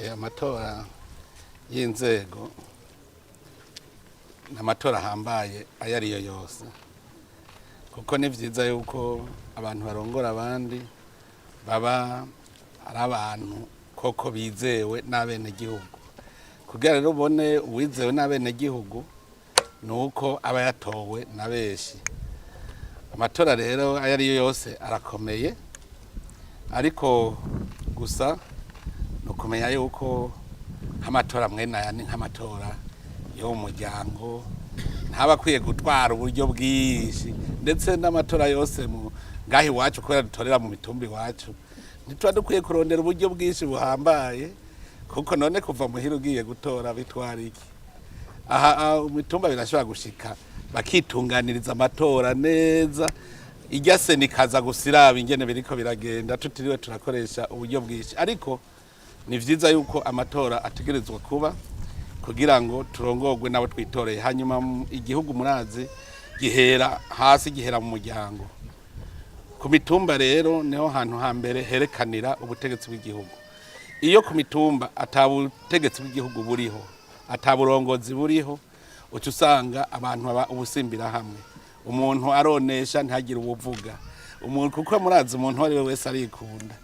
Amatora y'inzego ni amatora ahambaye ayo ariyo yose, kuko ni vyiza yuko abantu barongora abandi baba ari abantu koko bizewe n'abenegihugu. Kugira rero ubone uwizewe n'abenegihugu ni uko aba yatowe na benshi. Amatora rero ayo ariyo yose arakomeye, ariko gusa ni ukumenya yuko nk'amatora mwene aya ni nk'amatora yo mu muryango, ntaba akwiye gutwara uburyo bwinshi. Ndetse n'amatora yose mu ngaho iwacu, kubera dutorera mu mitumba iwacu, ntituba dukwiye kurondera uburyo bwinshi buhambaye, kuko none kuva muhira ugiye gutora bitwara iki? Aha mu mitumba birashobora gushika bakitunganiriza amatora neza, irya CENI ikaza gusa iraba ingene biriko biragenda, tutiriwe turakoresha uburyo bwinshi. Ariko ni vyiza yuko amatora ategerezwa kuba kugira ngo turongorwe n'abo twitoreye. Hanyuma igihugu murazi gihera hasi, gihera mu muryango. Ku mitumba rero niho hantu hambere herekanira ubutegetsi bw'igihugu. Iyo ku mitumba ata butegetsi bw'igihugu buriho, ata burongozi buriho, uca usanga abantu baba ubusimbira hamwe, umuntu aronesha ntihagire uwuvuga umuntu, kuko murazi umuntu uwo ari we wese arikunda.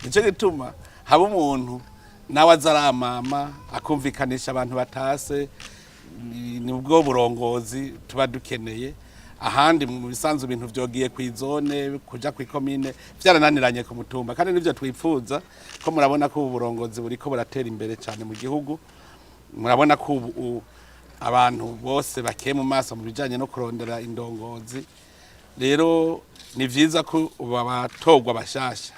Nico gituma haba umuntu nawe aza aramama akumvikanisha abantu batase. Nibwo burongozi tuba dukeneye. Ahandi mu bisanzwe ibintu vyogiye kw'izone, kuja kw'ikomine, vyarananiranye ku mutumba, kandi nivyo twipfuza. Ko murabona ko ubu burongozi buriko buratera imbere cyane mu gihugu, murabona ko ubu abantu bose bakeye mu maso mu bijanye no kurondera indongozi. Rero ni vyiza ko ubu abatorwa bashasha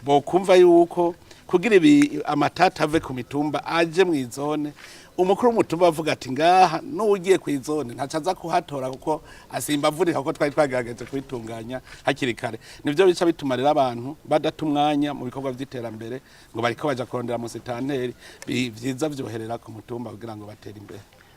bokumva yuko kugira ibi amatata ave ku mitumba aje mu izone, umukuru w'umutumba avuga ati ngaha n'ugiye ku izone ntaca aza kuhatora, kuko asimba avunika, kuko twari twagerageje kubitunganya hakiri kare. Nivyo bica bituma rero abantu badata umwanya mu bikorwa vy'iterambere ngo bariko baja kurondera musitanteri. Vyiza vyoherera ku mutumba kugira ngo batere imbere.